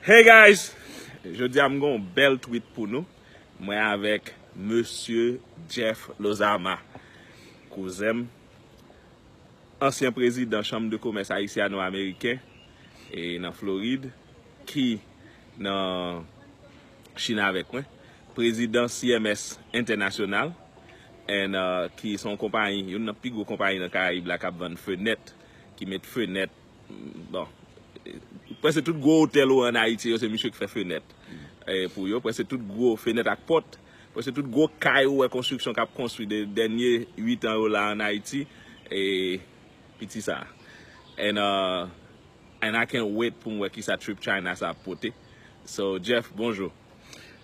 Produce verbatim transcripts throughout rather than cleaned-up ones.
Hey guys! Jodi a m gen yon bèl tweet pou nou. Mwen avèk Mesye Jeff Lozama, kouzen m, ansyen prezidan Chanm de Komès Ayisyano-Ameriken e nan Florid, ki nan Chin avèk mwen, prezidan C M S Entènasyonal, and, uh, ki se yon konpayi, youn nan pi gwo konpayi nan Karayib la k ap vann fenèt, ki met fenèt, bon, prèske tout gwo otèl ou wè an Ayiti yo, se misye ki fè fenèt, eh, pou yo. Prèske tout gwo fenèt ak pòt, prèske tout gwo kay ou wè konstriksyon k ap konstwi de dènye uit an yo la an Ayiti, eh, piti sa. And, uh, and I can't wait pou m wè kisa trip China sa ap pote. So, Jeff, bonjou.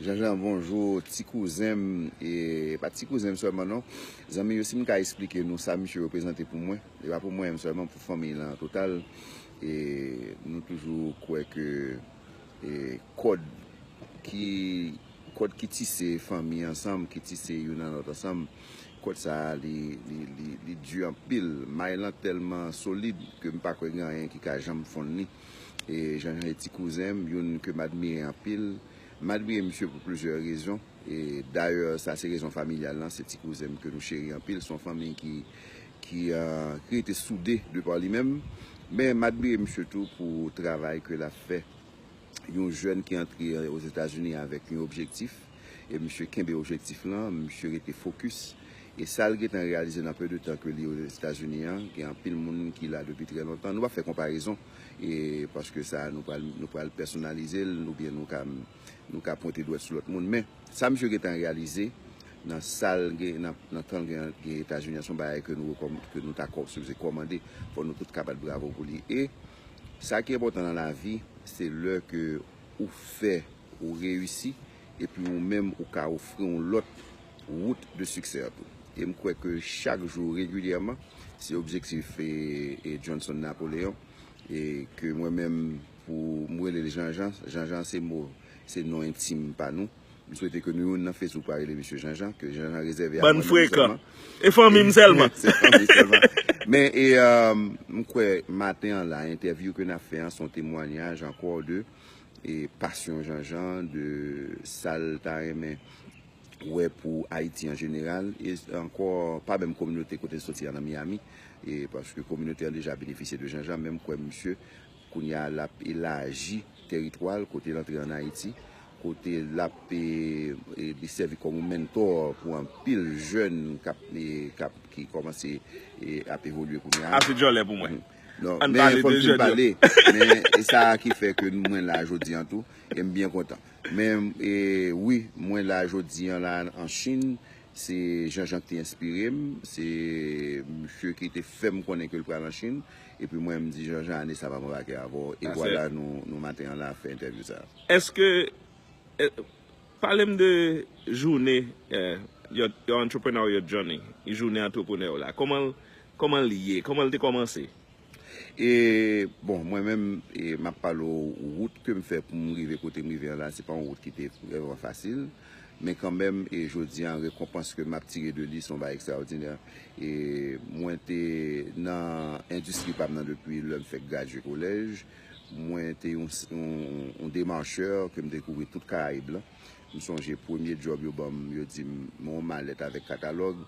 Janjan, bonjou, ti kouzen m, e pa ti kouzen m sèlman non. Zanmi yo, si m ka eksplike nou sa misye reprezante pou mwen, e pa pou mwen menm sèlman, pou fanmi lan an total. E nou toujou kwè ke, e, kòd ki, kòd ki tise fanmi ansanm, ki tise youn an lòt ansanm, kòd sa a, li, li, li, li di anpil. May lan tèlman solid ke m pa kwè gen anyen ki ka janm fonn li. E Janjan e ti kouzen m, youn ke m admire anpil. M admire misye pou plizyè rezon. E dayè, sa se rezon familyal lan, se ti kouzen m ke nou cheri anpil. Se yon fanmi ki, ki, ah, ki rete soude de pa li menm. Men m admire misye tou pou travay ke l ap fè. Yon jèn ki antre Ozetazini avèk yon objektif, e misye kenbe objektif lan, misye rete fokis. E sa l gentan reyalize nan peu de tan ke li Ozetazini an, gen anpil moun ki la depi trè lontan. Nou p ap fè konparezon, e paske sa, nou pral, nou pral pèsonalize l, oubyen nou ka, nou ka pwente dwèt sou lòt moun. Men, sa misye gentan reyalize, nan sa l gen, nan, nan tan l gen, gen Etazini an, se yon bagay ke nou rekòm-, ke nou ta kò-, sipoze kòmande, fò nou tout ka bat bravo pou li. E sa ki enpòtan nan lavi, se lè ke ou fè, ou reyisi, epi ou menm ou ka ofri yon lòt wout de siksè a tou. E m kwè ke chak jou, regilyèman, se objektif e, e Johnson Napoléon, e ke mwen menm, pou m rele l Janjan, Janjan se mo, se non entim pa nou. M swete ke nou youn nan Facebook pa rele misye Janjan, ke Janjan rezève a mwen menm sèlman. Bann frekan. E fanmi m sèlman. Se fanmi sèlman. Men, e, um, m kwè maten an la, entèvyou ke n ap fè an, se yon temwayaj ankò de, e, pasyon Janjan, de sa l ta renmen wè pou Ayiti an jeneral, e ankò, pa menm kominote kote l soti a nan Miami, e paske kominote an deja benefisye de Janjan, men m kwè misye, kounye a, l ap elaji teritwa l, kote l antre ann Ayiti, kote l ap, e, e, li sèvi kòm yon mentor pou anpil jèn k ap, e, k ap, ki kòmanse, e, ap evolye kounye a. Ase djòlè pou mwen. Non, men fò m fin pale. Men e sa ki fè ke mwen la jodi an tou, e m byen kontan. Men, e, wi, mwen la jodi an la an Chin, se Janjan ki te enspire m, se misye ki te fè m konnen ke l pral an Chin, epi mwen m di, Janjan, ane sa m ap anbake avè w, e vwala nou, nou maten an la ap fè entèvyou sa a. Èske, e, pale m de jounen, e, your, your entrepreneurial journey, jounen antreprenè w la. Kòman, kòman l ye? Kòman l te kòmanse? E, bon, mwen menm, e, m ap pale w wout ke m fè pou m rive kote m rive an la, se pa yon wout ki te vrèman fasil. Men kanmenm, e, jodi an, rekonpans ke m ap tire de li, se yon bagay ekstraòdinè. E, mwen te nan endistri pa m nan depi lè m fèk gradye kolèj. Mwen te yon, yon, yon demachè ke m dekouvri tout Karayib lan. M sonje premye djòb yo ban m, yo di m, men yon malèt avèk katalòg.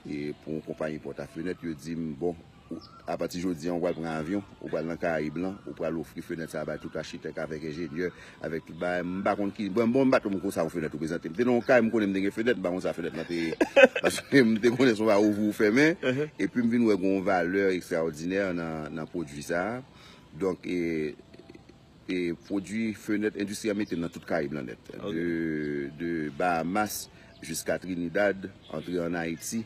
E pou yon konpayi pòt a fenèt, yo di m, bon, ou, apati jodi an, ou pral pran avyon, ou pral nan Karayib lan, ou pral ofri fenèt sa a bay tout achitèk avèk enjenyè, avèk tout bagay. M pa konn ki, bon, bon, m pa t konn konsa yon fenèt reprezante. M te nan yon kay, m konnen m te gen fenèt, m pa konn sa fenèt lan te ye. Paske m te konnen se yon bagay ouvri ou fèmen, epi m vin wè gen yon valè ekstraòdinè nan, nan pwodui sa a. Donk, e, e pwodui fenèt, endistri a mete m nan tout Karayib lan nèt. Ok. De, de Bahamas jiska Trinidad, antre ann Ayiti.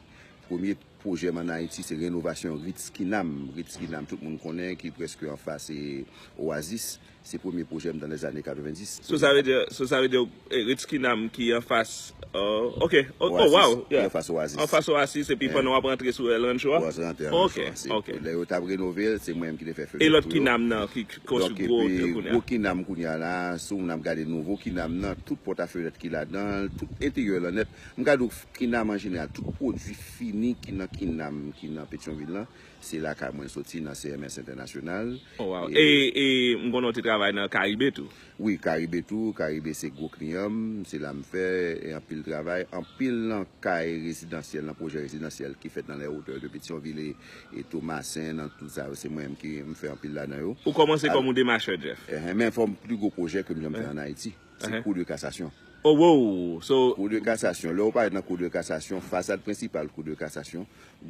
Premye pwojè m ann Ayiti, se renovasyon Ritz Kinam. Ritz Kinam, tout moun konnen, ki prèske anfas, e, Oasis. Se premye pwojè m dans les années quatre-vingt-dix. So sa vle di, so sa vle di, e, Ritz Kinam ki anfas, oh, ok, oh, oh, Oasis, wow, yeah. Ki anfas Oasis. Anfas Oasis, epi pandan w ap rantre sou L Rancho a? W ap rantre nan Rancho a. Ok, ok. Lè yo t ap renove l, se mwen menm ki te fè fenèt pou yo. E lòt Kinam nan ki konstwi gwo otèl kounye a? Donk, epi gwo Kinam kounye a la, si w ap gade nouvo Kinam nan, tout pòt a fenèt ki ladan l, tout enteryè lan nèt. M ka di w, Kinam an jeneral, tout pwodui fini ki nan Kinam ki nan Petyonvil lan, se lakay mwen soti nan C M S Entènasyonal. Oh, wow. E, e m konnen w te travay nan Karibe tou. Wi, Karibe tou. Karibe se gwo kliyan m, se la m fè e anpil travay, anpil nan kay rezidansyèl, nan pwojè rezidansyèl ki fèt nan lè wotè de Petyonvil e, e Tomasen, nan tout sa yo, se mwen menm ki m fè anpil ladan yo. Ou kòmanse kòm yon demachè, Jeff. Eh, men fòm pli gwo pwojè ke m janm fè ann Ayiti, se Kou de Kasasyon. Oh, wow. So, Kou de Kasasyon, lè w parèt nan Kou de Kasasyon, fasad prensipal Kou de Kasasyon,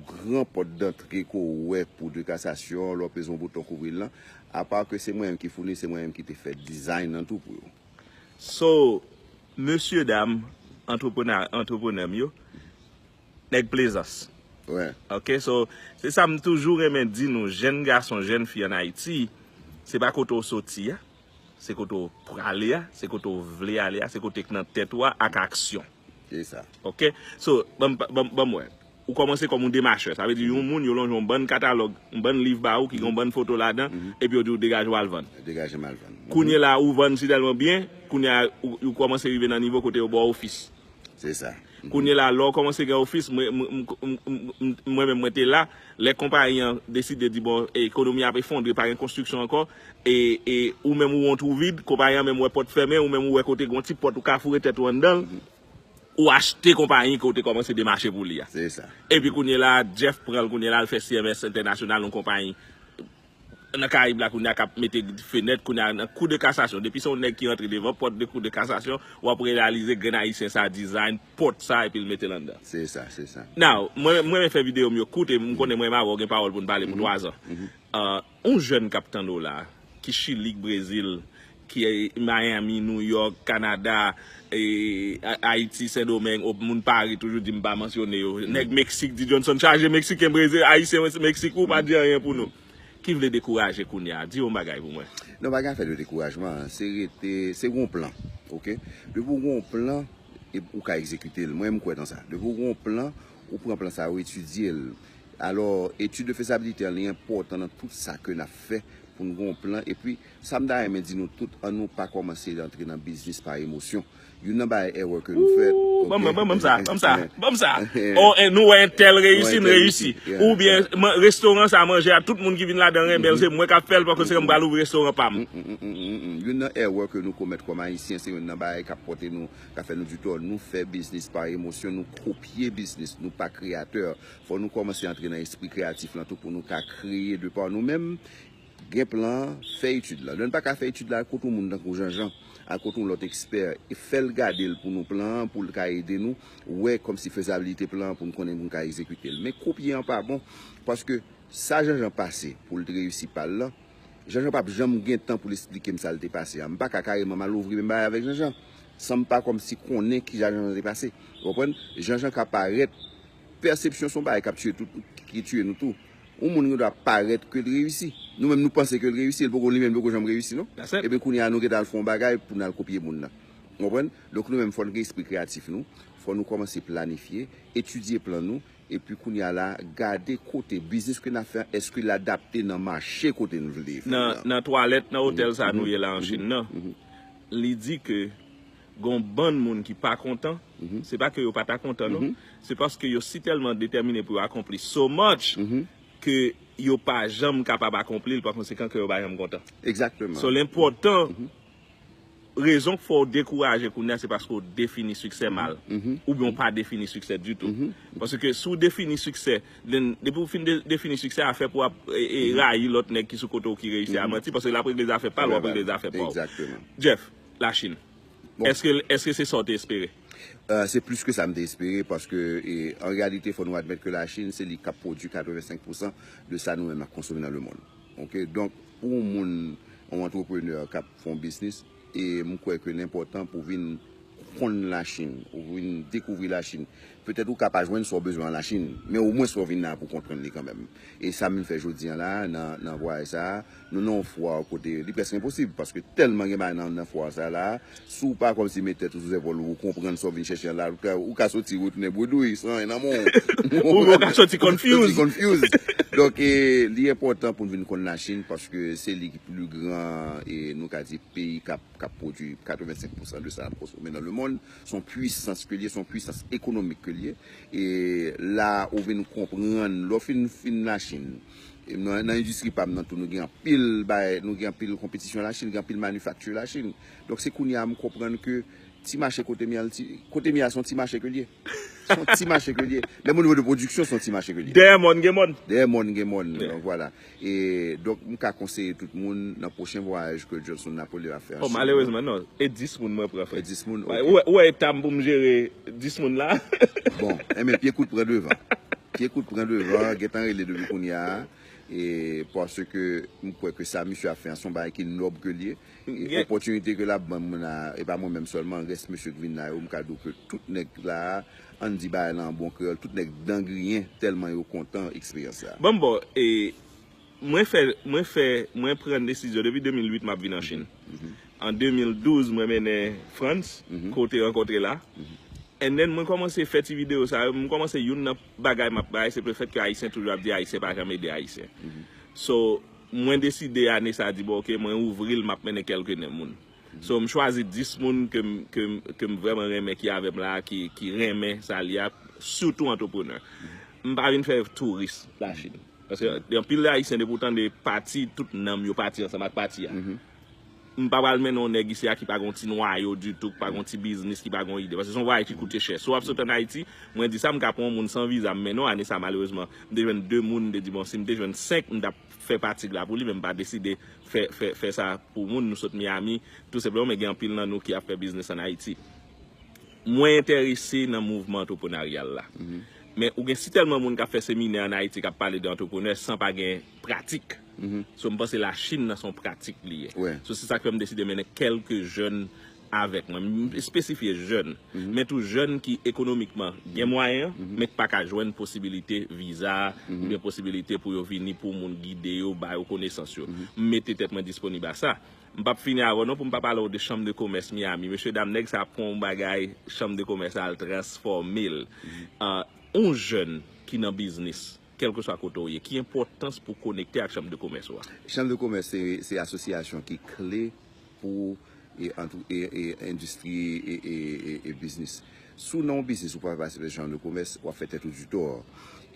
gran pòt dantre ke w wè Kou de Kasasyon, lè w peze yon bouton kouvri l lan, apa ke se mwen menm ki founi, se mwen menm ki te fè design nan tou pou yo. So, mesye dam, antreprenè, antreprenè m yo, nèg Plezans. Wè. Ok, so, se sa m toujou renmen di nou, jèn gason, jèn fi ann Ayiti, se pa kote w soti a, se kote w prale a, se kote w vle ale a, se kote k nan tèt ou a ak aksyon. Se sa. Ok? So, ban m, ban m, ban m wè. Ou kòmanse kòm yon demachè. Sa vle di yon moun, yo lonje yon bann katalòg, yon bann liv ba ou ki gen yon bann foto ladan, epi yo di w degaje w al vann. Degaje m al vann. Kounye la, ou vann si tèlman byen, kounye a, ou, ou kòmanse rive nan nivo kote yo ba w ofis. Se sa. Kounye la, lè w kòmanse gen ofis, mwen, mwen, mwen, mwen, mwen menm mwen te la, lè konpayi an deside di, bon, ekonomi ap efondre, pa gen konstriksyon ankò, e, e ou menm ou yon twou vid, konpayi an menm wè pòt fèmen, ou menm ou wè kote gen yon ti pòt ou ka foure tèt ou anndan l, ou achte konpayi ke w te kòmanse demache pou li a. Se sa. Epi kounye la, Jeff pran l, kounye la, l fè C M S Entènasyonal, yon konpayi nan Karayib la, kounye a k ap mete fenèt, kounye a nan Kou de Kasasyon. Depi se yon nèg ki rantre devan pòt de Kou de Kasasyon, w ap reyalize grenn Ayisyen sa design pòt sa epi l mete l anndan. Se sa, se sa. Now, mwen, mwen renmen fè videyo m yo kout e m konnen mwen m avè w gen pawòl pou n pale pou twazan. Ah, yon jèn k ap tande w la, ki Chili, k Brezil, ki Miami, New York, Kanada, e, A-, Ayiti, Sendomeng, o, moun Pari toujou di m pa mansyone yo. Nèg Meksik di Johnson chaje Meksiken, Brezil, Ayisyen Meksik, ou pa di anyen pou nou. Ki vle dekouraje kounye a, di yon bagay pou mwen. Non, pa gen afè de dekourajman, se rete, se gon plan, ok? Depi w gon plan, e ou ka egzekite l. Mwen, m kwè nan sa. Depi w gon plan, ou pran plan sa, ou etidye l. Alò, etid de fezabilite an, li enpòtan nan tout sa ke n ap fè pou n gon plan. Epi, sa m ta renmen di nou tout, ann nou pa kòmanse antre nan biznis pa emosyon. Youn nan bagay erè ke nou fè. Ban m, ban m, ban m sa, ban m sa, ban m sa. Oh, eh, nou wè entèl reyisi, n reyisi. Oubyen, restoran sa, manje a, tout moun ki vin ladan renmen l, se mwen k ap fè l, paske se mwen k pral ouvri restoran pa m. Youn nan erè ke nou komèt kòm Ayisyen, se youn nan bagay k ap pòte nou, k ap fè nou di tò. Nou fè biznis pa emosyon, nou kopye biznis, nou pa kreyatè. Fò nou kòmanse antre nan espri kreyatif lan tou pou nou ka kreye de pa nou menm. Gen plan, fè etid la. Lè n pa ka fè etid la, al kote yon moun tankou Janjan, al kote yon lòt ekspè, e fè l gade l pou nou plan an, pou l ka ede nou wè kòmsi fezabilite plan an pou n konnen pou n ka egzekite l. Men kopye an pa bon, paske sa Janjan pase pou l te reyisi pa l lan, Janjan p ap janm gen tan pou l esplike m sa l te pase a. M pa ka kareman m al ouvri menm bagay avèk Janjan, san m pa kòmsi konnen kisa Janjan te pase. Ou konprann? Janjan ka parèt, pèsepsyon se yon bagay k ap tiye tout, ki tiye nou tou. Yon moun gen dwa parèt ke l reyisi. Nou menm nou panse ke l reyisi, l poko li menm poko janm reyisi non. Ebyen kounye a nou gentan al fè yon bagay pou n al kopye moun nan. Ou konprann? Donk nou menm fò n gen espri kreyatif nou, fò nou kòmanse planifye, etidye plan nou, epi kounye a la, gade kote biznis ke n ap fè an, èske l adapte nan mache kote n vle fè l nan, lan. Nan twalèt, nan otèl sa nou ye la an Chin nan. Li di ke gon bann moun ki pa kontan, se pa ke yo pa ta kontan non, se paske yo si tèlman detèmine pou yo akonpli so much ke yo pa janm kapab akonpli l, pa konsekan ke yo pa janm kontan. Egzakteman. So, l enpòtan, rezon k fè w dekouraje kounye a, se paske w defini siksè mal, oubyen w pa defini siksè ditou. Paske si w defini siksè, then, depi w fin de-, defini siksè, afè pou w ap, e, e, rayi lòt nèg ki sou kote w ki reyisi a manti, paske l ap regle zafè pa l, w ap regle zafè pa w. Egzakteman. Jeff, Lachin. Èske, èske se sa w te espere? Euh, se plis ke sa m te espere, paske, e, an reyalite, fò nou admèt ke Lachin, se li k ap pwodui katrevensenk pousan de sa nou menm n ap konsome nan lemonn. Ok? Donk, pou yon moun, yon antreprenè k ap fè yon biznis, e m kwè ke l enpòtan pou w vin konn Lachin, ou vin dekouvri Lachin. Petèt ou ka pa jwenn sa w bezwen an Lachin, men omwen sa w vin la pou w konprann li kanmenm. E sa m vin fè jodi a la, nan, nan vwayaj sa a, nou nan yon fwa kote li prèske enposib, paske tèlman gen bagay nan, nan fwa sa a la, si w pa kòmsi met tèt ou sou zèpòl ou, ou konprann sa w vin chèche a la, ou ka, ou ka soti retounen bredouy, san anyen nan men w. Ou ka soti confused. Confused. Donk, e, li enpòtan pou n vin konn Lachin paske se li ki pli gran, e, nou ka di, peyi k ap, k ap pwodui katrevensenk pousan de sa n ap konsome nan lemonn. Se yon pwisans ke l ye, se yon pwisans ekonomik ke l ye. E la, ou vin konprann, lè w fin, fin Lachin, e nan, nan endistri pa m nan tou, nou gen anpil bay, nou gen anpil konpetisyon Lachin, gen anpil manifakti Lachin. Donk, se kounye a m konprann ke ti mache kote m ye a, ti, kote m ye a, se yon ti mache ke l ye. Se yon ti mache ke l ye. Menm o nivo de pwodiksyon, se yon ti mache ke l ye. Dèyè mòn gen mòn. Dèyè mòn gen mòn. Donk, vwala. E donk, m ka konseye tout moun nan pwochen vwayaj ke Johnson Napoleon ap fè an Chin. Malerezman, non. E dis moun mwen pran, frè. E dis moun, ok. Ou wè, ou wè eta m pou m jere dis moun la? Bon, enben, pye kout pran devan. Pye kout pran devan, gentan rele depi kounye a. E paske m kwè ke sa misye ap fè an, se yon bagay ki nòb ke l ye. E opòtinite ke l ap ban moun la, e pa mwen menm sèlman, rès mesye k vin la yo, m ka di w ke tout nèg la, ann di bagay la an bon kreyòl, tout nèg dan griyen tèlman yo kontan eksperyans sa. Bon, bon, e mwen fè, mwen fè, mwen pran desizyon depi de mil uit m ap vin an Chin. An de mil douz, mwen mennen Frans, ke w te rankontre la. And then, mwen kòmanse fè ti videyo sa yo, mwen kòmanse, youn nan bagay m ap bay, se lefèt ke Ayisyen toujou ap di Ayisyen pa janm ede Ayisyen. So, mwen deside ane sa a di, bon, ok, mwen ouvri l, m ap mennen kèlke nen moun. So, m chwazi dis moun ke m, ke m, ke m vrèman renmen ki avè m la, ki, ki renmen sa l ye a, sitou antreprenè. M pa vin fè touris Lachin. Paske gen anpil Ayisyen, depi w tande pati, tout nanm yo pati ansanm ak pati a. M pa pral mennen yon nèg isi a ki pa gen yon ti nwayo ditou, ki pa gen yon ti biznis, ki pa gen yon ide. Paske se yon vwayaj ki koute chè. Si w ap sot ann Ayiti, mwen di sa, m ka pran yon moun san viza, m mennen w ane sa, malerezman. M te jwenn de moun, m te di, bon, si m te jwenn senk, m t ap fè patig la pou li, men m pa deside fè, fè, fè sa pou moun. Nou sot Miami, tou senpleman, men gen anpil nan nou ki ap fè biznis ann Ayiti. Mwen enterese nan mouvman antreprenaryal la. Men ou gen sitèlman moun k ap fè seminè ann Ayiti k ap pale de antreprenè san pa gen pratik. So, m panse Lachin nan se yon pratik li ye. So, se sa k fè m deside mennen kèlke jèn avèk mwen. M espesifye jèn, men tou jèn ki ekonomikman gen mwayen an, men ki pa ka jwenn posibilite viza, oubyen posibilite pou yo vini, pou moun gide yo, ba yo konesans yo. M mete tèt mwen disponib a sa. M p ap fini avè w non pou m pa pale w de chanm de komès Miami. Mesye dam, nèg sa ap pran yon bagay, chanm de komès la, al transfòme l. Ah, yon jèn ki nan biznis, kèlkeswa kote w ye, ki enpòtans pou konekte ak chanm de komès ou a? Chanm de komès se, se asosyasyon ki kle pou, e, antre-, e, e, endistri, e, e, e, e biznis. Si w nan yon biznis, ou pa pase pa chanm de komès, w ap fè tèt ou di tò.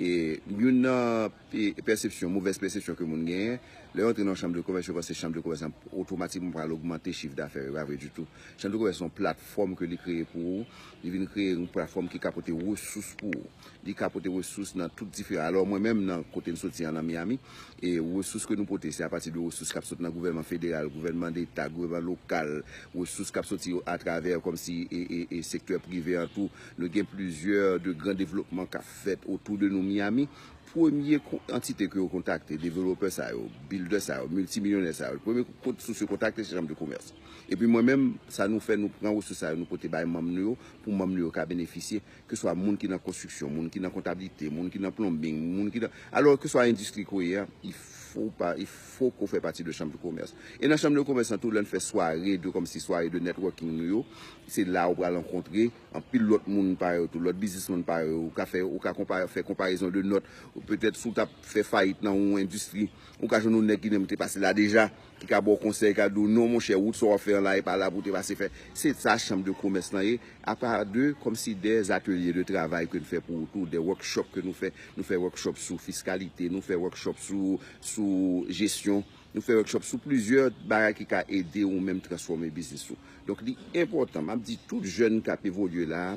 E youn nan, e, pèsepsyon, movèz pèsepsyon ke moun genyen, lè yo antre nan chanm de komès, yo panse chanm de komès lan otomatikman pral ogmante chif dafè yo. E pa vre ditou. Chanm de komès se yon platfòm ke li kreye pou ou. Li vin kreye yon platfòm ki ka pote resous pou ou. Li ka pote resous nan tout diferan. Alò, mwen menm, nan kote m soti an, nan Miami, e resous ke nou pote, se apati de resous k ap sot nan gouvènman federal, gouvènman deta, gouvènman lokal, resous k ap soti atravè kòmsi e, e, e sektè prive an tou. Nou gen plizyè de gran devlopman k ap fèt otou de nou Miami. Premye ko-, antite ke yo kontakte, developè sa yo, builder sa yo, miltimilyonè sa yo, premye kot sous yo kontakte se chanm de komès. Epi mwen menm, sa nou fè, nou pran resous sa yo, nou pote bay manm nou yo, pou manm nou yo ka benefisye, keswa moun ki nan konstriksyon, moun ki nan kontablite, moun ki nan plumbing, moun ki nan, alò, keswa endistri ke w ye a, il faut pa, il faut ke w fè pati de chanm de komès. E nan chanm de komès lan tou, lè n fè sware de, kòmsi sware de networking nou yo, se la ou pral rankontre anpil lòt moun parèy ou tou, lòt biznismann parèy ou, ou ka fè, ou ka konpa-, fè konparezon de nòt, ou petèt si w t ap fè fayit nan yon endistri, ou ka jwenn yon nèg ki menm te pase la deja, ki ka ba w konsèy, ka di w, non, monchè, wout sa w ap fè an la, e pa la pou w te pase fè. Se sa chanm de komès lan ye, apa de, kòmsi de atelye de travay ke n fè pou ou tou, de workshop ke nou fè, nou fè workshop sou fiskalite, nou fè workshop sou, sou jesyon, nou fè workshop sou plizyè bagay ki ka ede ou menm transfòme biznis ou. Donk, li enpòtan, m ap di tout jèn k ap evolye la,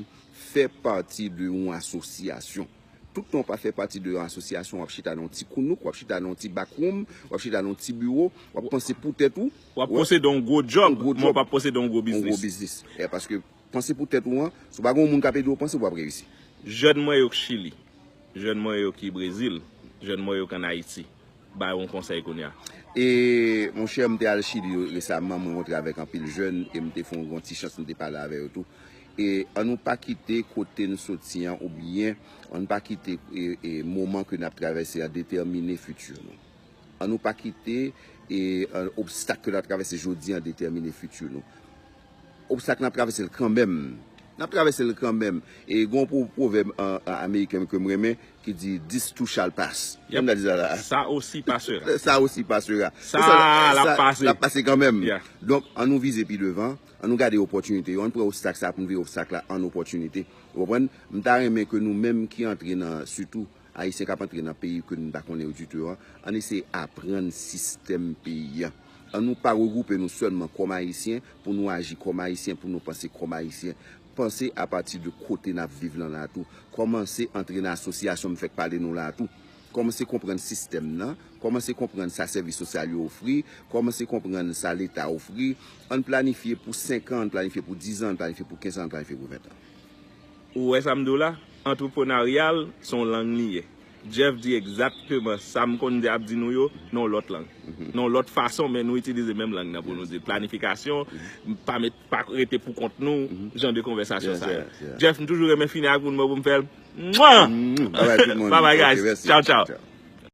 fè pati de yon asosyasyon. Tout tan w pa fè pati de yon asosyasyon, w ap chita nan yon ti kounouk, w ap chita nan yon ti backroom, w ap chita nan yon ti biwo, w ap panse pou tèt ou. W ap posede yon gwo djòb, men w p ap posede yon gwo biznis. Yon gwo biznis. E paske panse pou tèt ou an, si w pa gen yon moun k ap ede w panse, w p ap reyisi. Jèn mwen yo k Chili, jèn mwen yo ki Brezil, jèn mwen yo k ann Ayiti, ba yo yon konsèy kounye a. E, monchè, m te al Chili resaman, mwen rankontre avèk anpil jèn, e m te fè yon, yon ti chans, m te pale avè yo tou. E ann nou pa kite kote n soti an, oubyen ann pa kite, e, e, moman ke n ap travèse an detèmine fiti nou. Ann nou pa kite, e, e, obstak ke n ap travèse jodi an detèmine fiti nou. Obstak n ap travèse l kanmenm, N ap travèse l kanmenm. E gen yon pwo- pwovèb an, an ameriken ke m renmen ki di, "This too shall pass." Yep. Sa osi pasera. Sa osi pasera. Sa l ap pase kanmenm. Donk, an nou vize pi devan, an nou gade opòtinite yo, an nou pran obstak sa pou n vire obstak la an opòtinite. Ou konprann? M ta renmen ke nou menm ki antre nan, sitou Ayisyen k ap antre nan peyi ke nou pa konnen yo ditou an, ann eseye aprann sistèm peyi a. Ann nou pa regwoupe nou sèlman kòm Ayisyen pou nou aji kòm Ayisyen, pou nou panse kòm Ayisyen. Panse apati de kote n ap viv lan la tou. Kòmanse antre nan asosyasyon m fèk pale nou la tou. Kòmanse konprann sistèm nan, kòmanse konprann sa sèvis sosyal yo ofri, kòmanse konprann sa Leta ofri. Ann planifye pou senk an, ann planifye pou diz an, ann planifye pou kenz an, ann planifye pou ven an. Ou wè sa m di w la? Antreprenaryal se yon lang li ye. Jeff di egzakteman sa m konn di ap di nou yo nan yon lòt lang. Nan yon lòt fason, men nou itilize menm lang nan pou nou di l. Planifikasyon, pa met pa rete pou kont nou, jan de konvèsasyon sa yo. Jeff, m toujou renmen fini ak moun mwen pou m fè l. Mwah! Bye bye guys. Tchaw tchaw.